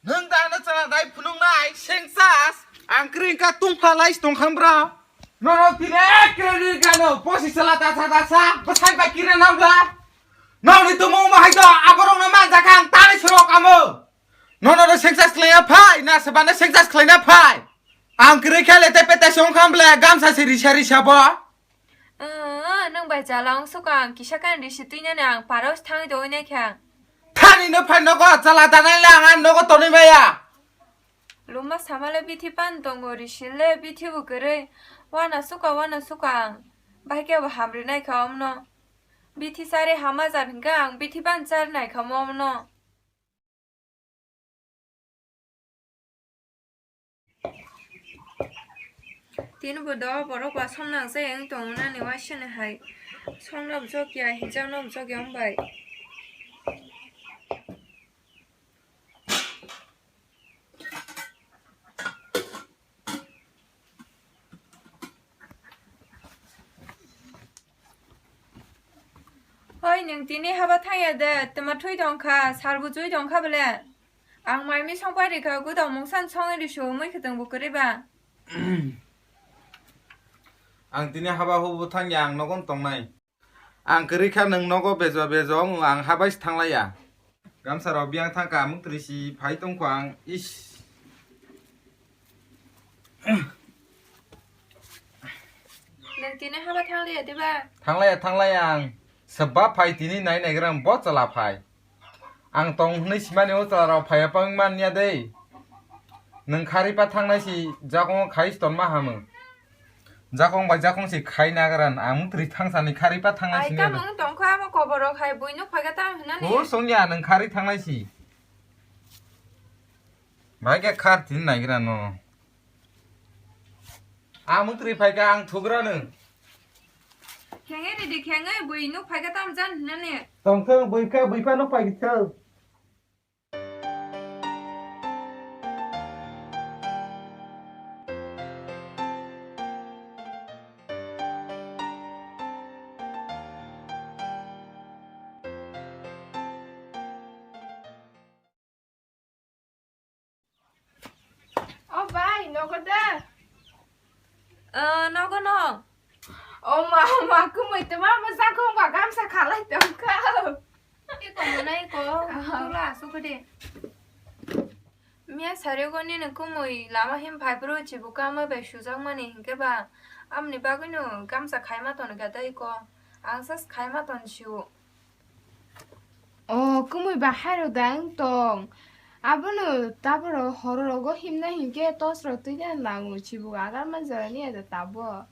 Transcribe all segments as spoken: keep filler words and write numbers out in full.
Nwng da ano chwla dai phunuknai sengchas? Ang kwrwi wngkha tungpha lai tongkham bro. Nono tini ekre ri gano posi chwla dasa dasa bwsai bai kire nangla. Noni tumung bahai do aborokno manjakha ang tani sorok amo. Nono no sengchas khlaina phai na sebana sengchas khlaina phai. Ang kwrwi khe lete pete songkham ble gamsa se risa risa bo. Nwng bai chala wng suka ang kisa kan risi twinani ang parao thangwi dogwi naikha. Thani no phai nogo chala danai lang ang nogo tonwi maya. Luma samale bithi pan tongo, risile bithi bo kwrwi. Wana suka, wana suka ang. Bahai khe bo hamri naikha omno. Bithi sari hama jar hingkha ang bithi pan char naikha mo omno. Tini bo do borok ba somnang se wng tong nani waisani hai. Somno bwsok ya, hinjakno bwsok ya wng bai. Hoi, nwng tini haba thangya de, twma thui tongkha, sal bo chui tongkha bole. Ang mai mi songpai rikha, gudang mungsan songwi risu, mui khwtwng bo kwrwi ba. Ang tini haba hubu thangya, ang nogon tongnai. Ang kwrwi kha nwng nogo bejo bejo wngo, ang habai se thanglaiya. Gamsa rok biyang thangkha, amuk twrwi si phai tongkho ang, is. Nwng tini haba thanglaiya diba? Thanglaiya, thanglaiya ang. Sebba phai tini nai naigra ang bo chwla phai. Ang tong hwnwi simani o chwla rok phaiya pang manya de. Nwng khari pa thangnai si jakong khai tonma hamung. Jakong bai jakong se khai nagaran, ang mung twi thangsani khari pa thangnai. Ai, sini kamung tongkha, amo koboro khai buino phaika tam hinani. Bo songya, nwng khari thangnai si. Bai khe khar tin naigra no. Ang mung twi phaika, ang thugra nwng. Khenge ridi khenge buino phaika tam jan hinani. Tongthong buikha, buiphano paikha. O bai, nogo da? Ah, nogo no. O ma, o ma, kumui tuma mo jakong ba gamsa khalai tongkha. Iko mwnai ko, aha, tula asuk de. Miya sarigoni ni kumui lama him phai bro chibu kama bai sujak mani hinkhe ba amni bagwi no gamsa khaima ton gada iko. Ang sas khaima ton siu. O kumui bahai ro dang tong. Abono taboro horo rogo himna hinkhe tos ro twi na nangu chibu agar man jora ni ada tabo.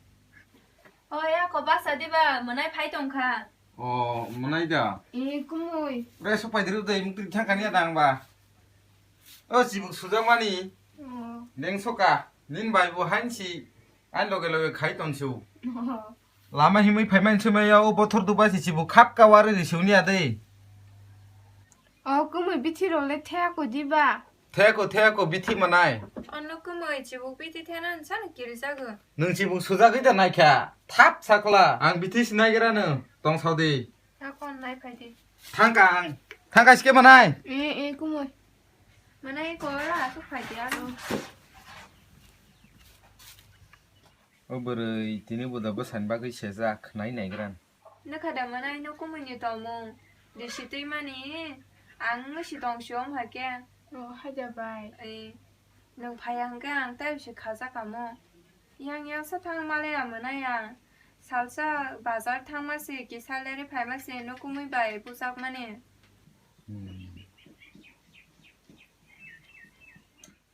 O ya ko basa diba mwnai phai tongkha. O, mwnai da. E, kumui. Bre, sok pai diru dai, mukti thang kani adang ba. O, chibuk sujak mani. O. Neng soka, nin bai bo hain si, ain loge loge khai ton su. O. Lama himui phai man sumai ya, o bothor duba si chibuk khap ka wari ri suni adai. O, kumui bithi role thea ko diba. Theko, theko, bithi manai. Ono kumui chibuk bithi thena nsan kirijago. Nwng chibuk sujagwi da naikha. Thap sakla. Ang bithi sinaigra nwng. Tong saudi. Thakon nai phaidi. Thangka ang. Thangka sike manai. E, e, kumui. Manai ko ra asuk phaidi alo. O bwrwi tini bo da bwsani bagwi sejak, nai naigran. Nokha da manai no kumui ni tongmung. Risi twi mani ang wngwi si tong si om hai khe. O haida bai. Ei, nwng phai ya hwnkhe ang tei se khaja kamo. Yang yang sa thang male ya mwnai ang. Salsa bazar thangma se kisa leri phaima se no kumui bai bujak mani. Hmm.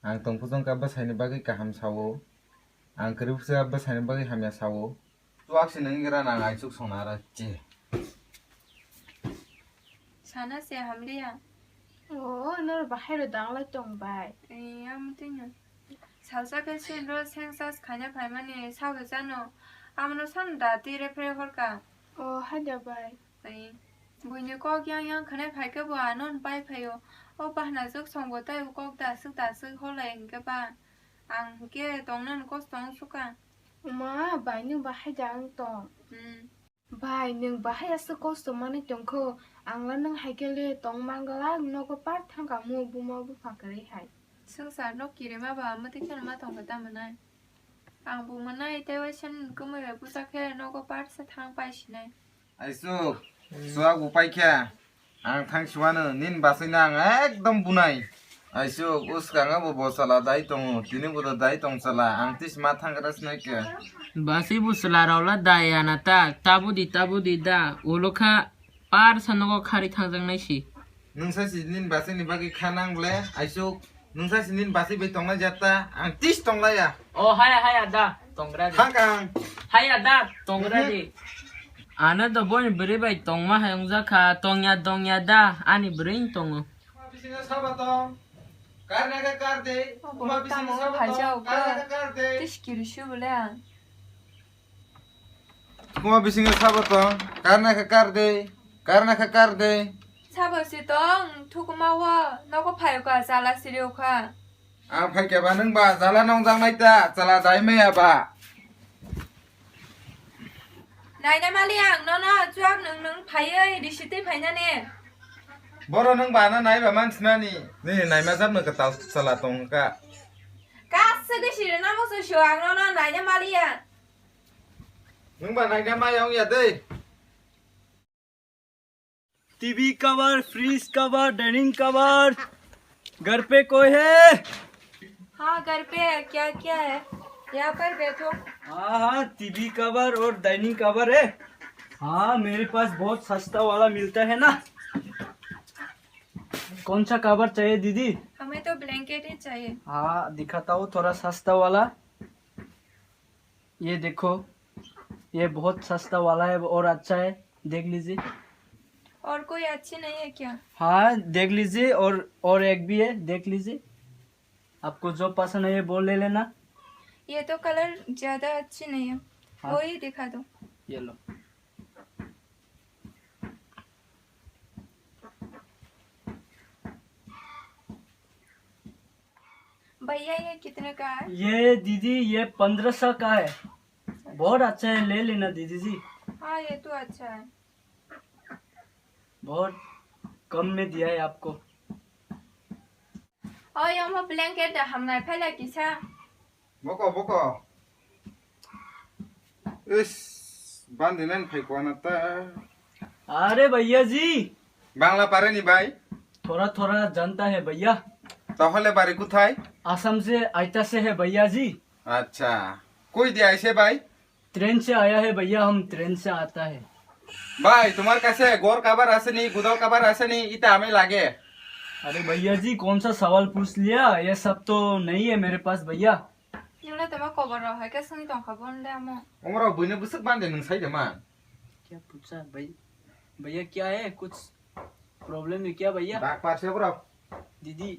Ang tongphuru wngkha bwsaini bagwi kaham sao, ang kwrwi bwsa bwsaini bagwi hamya sao. Chuak se nang ira nang ai chuk songna ara che. Sana se hamliya. O, nor bahai ro danglai tong bai. Ei, amo tino. Salsa khe sen ro seng sas khaina phaimani sago jano. Amono san da tire phre horka. O, haida bai. Ai, buini kok yang yang khwnai phai khe bo ano pai phaio. O bahna jwk songbo tei kok daswk daswk holai hinkhe ba ang hinkhe tongnani kosto wng sukha. Uma, bai nwng bahai da wng tong. Hmm. Bai, nwng bahai aswk kosto manwi tongkho, angla nwng hai khe le tong manglak, nogo par thangkha mo buma bupha kwrwi hai. Swngchar no kirima ba mwtwi kheno ma tongkha ta mwnai. Ang bo mwnai tei waisa nwng kwmwi bai bwsa khe nogo par se thang pai sinai. Aisuk, suak bo paikha. Ang thang suano, nin basai na ang ekdom bunai. Aisuk, uskang abo bo chala dai tongo, tini bo dai tong chala, ang tis ma thang gra sinai khe. Basai bo chala rok la dai ana tak, tabudi, tabudi da, ulo kha par sa nogo khari thangjak nai si. Nwng sa si nin basai ni bagwi kha nang ble, aisuk. Nwng sa si nin basai bai tongnai jata, ang tis tonglaiya. O haya, haya da, tongra di. Thangkang. Haya da, tongra di. Ano do boni bwrwi bai tongma hai wngjakha, tongya, tongya da, ani bwrwi tongo. Kuma bisingo sabo tong, karna khe kar de. Kuma bisingo sabo tong, karna khe kar de. Tis kiri su bole ang. Kuma bisingo sabo tong, karna khe kar de, karna khe kar de. Sabo si tong, thukuma wo, nogo phayo kha, chala siri kha. Ang phaikhe ba nwng ba jala nongjak nai ta, chala dai maya ba. Naina mali ang nono chuak nwng nwng phaiwi risitwi phainani. Boro nwng ba na nai ba mansinani. Nini naima jabno kwtal chala tong kha. Kasa gwi siri namo so sio ang nono naina mali ang. Nwng ba naina maya wng ya dei. TV cover, fridge cover, dining cover, घर पे कोई है? हाँ, घर पे है। क्या क्या है? यहाँ पर बैठो। हाँ, हाँ, टीवी कवर और डाइनिंग कवर है। हाँ, मेरे पास बहुत सस्ता वाला मिलता है ना। कौन सा कवर चाहिए दीदी? हमें तो ब्लैंकेट ही चाहिए। हाँ, दिखाता हूँ थोड़ा सस्ता वाला। ये देखो, ये बहुत सस्ता वाला है और अच्छा है, देख लीजिए। और कोई अच्छी नहीं है क्या? हाँ, देख लीजिए, और, और एक भी है, देख लीजिए। आपको जो पसंद है, ये वो ले लेना। ये तो कलर ज्यादा अच्छी नहीं है, हाँ। वही दिखा दो। ये लो। भैया, ये कितने का है? ये दीदी, ये पन्द्रह सौ का है। बहुत अच्छा है, ले लेना दीदी जी। हाँ, ये तो अच्छा है। बहुत कम में दिया है आपको। Oi, omo blanket da hamnai phailai kisa. Boko, boko. Is, bandi nan phai kwana ta. अरे भैया जी। Bangla pare ni bhai? थोड़ा थोड़ा जानता है भैया। Tahole bari kuthai? आसाम से आइता से है भैया जी। Acha. Koi di aise bhai? Train से आया है भैया, हम ट्रेन से आता है। भाई, तुम्हारे कासे गोर काबर आसेनी, गुदल काबर आसेनी, इता हमें लागे। अरे भैया जी, कौन सा सवाल पूछ लिया? ये सब तो नहीं है मेरे पास भैया। Nungno tama koborok hai khe swngwi tongkha bo nde amo. Omorok buino bwswk bande nwng sai de man. क्या पूछा भाई? भैया क्या है? कुछ प्रॉब्लम है क्या भैया? Bak parse borok. दीदी,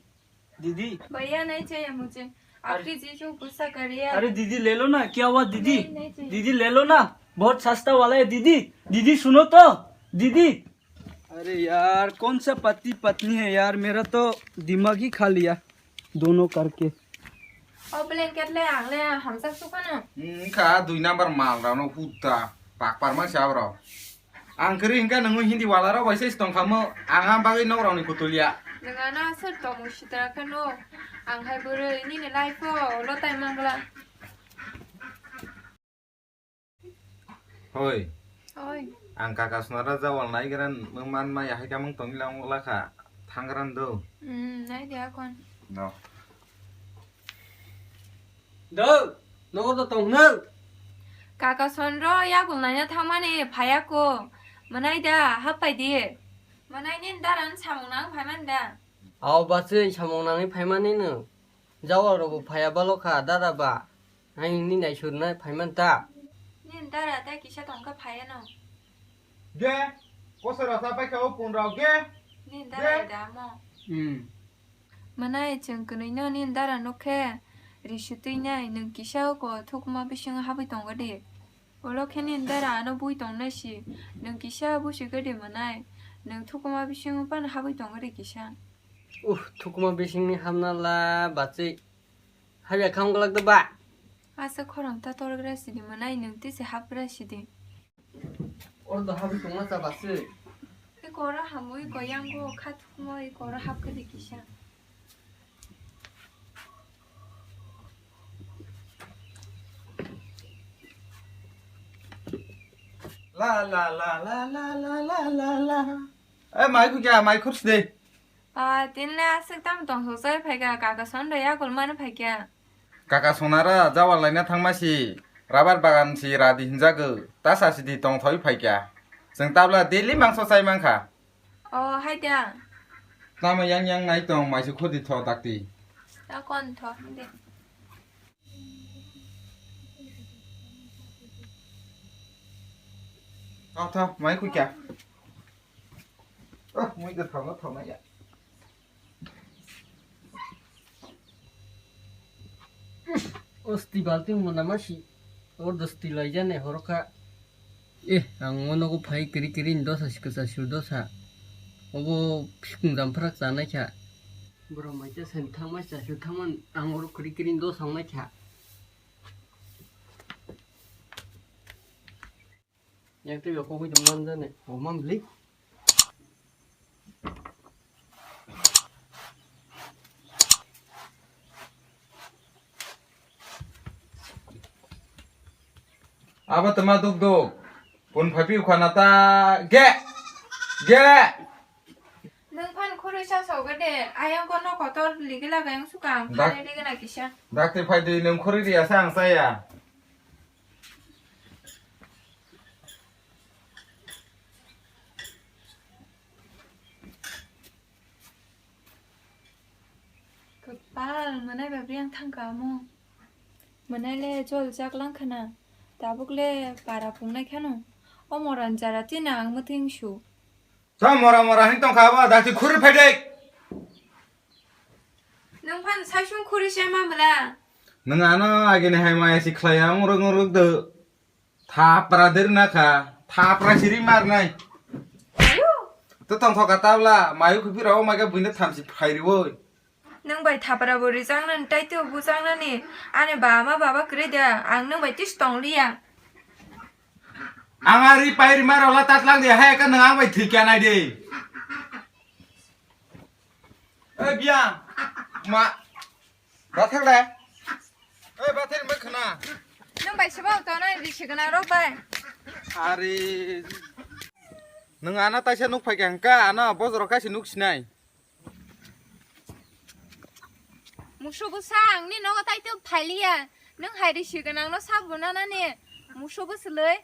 दीदी। भैया नहीं चाहिए मुझे। अरे आपकी चीजों को गुस्सा कर रही है। अरे दीदी ले लो ना, क्या हुआ दीदी? नहीं, नहीं चाहिए। दीदी ले लो ना, बहुत सस्ता वाला है दीदी। दीदी सुनो तो, दीदी। अरे यार, कौन सा पति पत्नी है यार, मेरा तो दिमाग ही खा लिया दोनों करके। O blanket le ang le hamjak sukano. Wngkha dui number mal rano hutta, pakpar ma sa bro. Ang kwrwi hwnkhe nwng Hindi wala rok bai se tong kha mo, ang a bagwi nok rok ni kutulia. Nwng ano aswk tongmung sitra khe no, ang hai bwrwi nini life o lo tai mangla. Hoi. Hoi. Ang kaka sunara jawal naigra man maya hai kamung tongwi lang lakha, thangra do. Hmm, nai dia kon. No. Dol, nogo to tong hwnang. Kaka Sonro yakul naina thangmani phaiya ko. Mwnai da, hapai di. Mwnai nini dara no samung nang phaimani da? Ao bachwi samung nangwi phaimani no. Jawal rogo phaiya balo kha dara ba. Ang nini naisur nai phaiman ta. Nini dara ta kisa tong kha phaiya no. Ge, kosa rasa pai kha o pun rao ge. Nini dara da mo. Hmm. Mwnai chwng kwnwi no nini dara no khe ri sutwi nai, nwng kisa o ko thukma bisingo habwi tongo de. Ulo khe nini dara ano bui tong nai si, nwng kisa busi gede mwnai, nwng thukma bisingo phano habwi tongo de kisa. Uh, thukma bisingni hamna la bachwi. Habya kha wng glak de ba? Asa khorang ta torgra sidi mwnai, nwng tisi hapgra sidi. Oro do habwi tongma cha basi. I koro hamwi koyango khathukmo i koro hapkhe de kisa. La la la la la la la la la. Eh, mai khukya, mai khursi de. Ah, tinle aswk tamo tongthok jai phaikha, kaka Sonrwi yakul mano phaikha. Kaka Sonara jawar laina thangma si, rabar bagan si radi hinjago, tasa sidi tongthoi phaikha. Chwng tabla daily mangso chai mankha. Oh, hai da. Tamo yang yang nai tong, mai se khudi tho dakti. Ta kon tho, de. Tho, tho, mai khukya. Oh, mui de tho, tho, mai ya. Osti balting mona masi, or dosti laijane horoka. Eh, ang o nogo phai kiri kiri ni dosa si kwchar sur dosa. Obo phikung jamprak chanai kha. Borok mai cha sen thangma cha sur thangman ang oro kiri kiri ni dosa wngnai kha. Yang twi kokoi tong man jani. O man bli. Abo tama duk duk. Pun phapi khana ta ge. Ge. Nwng phan khurui sa sogo de, ayang kono kotor ligi laga yang sukang, Dak- phari ligi na kisa. Dakti phai di nwng khurui ri asa ang saya. Kwpal, mwnai bai biyang thangka amo. Mwnai le jol jak lang khana. Tabuk le para pungnai khano. O moran jara twi na ang mwthwng su. Sa mora mora hin tongkha abo, dakti khuri phaidek. Nwng phan saisung khuri se ma mla. Nwng ano agini hai maya si khlai ang rwng rwng do. Thapra der na kha, thapra siri mar nai. Ayo. To tongthoka tabla, mayu khupira o maga buina thamsi phairi woi. Nwng bai thapra bo rijak nani, tai to bujak nani, ani ba ma baba kwrwi da, ang nwng bai tis tong liya. Ang ari pai rima rola tatlang de, hai ka nwng ang bai thikya nai de. Oi biya, ma, bathang de. Oi bathang ma khna. Nwng bai sabo to nai ri signa rok bai. Ari, nwng ana taisa nuk phai ka hangka, ana bojoro kaisa nuk sinai. Musu bwsa, ang ni nogo tai tei phai liya. Nwng hai risi gwnang no sabo na nani musu bwswlwi.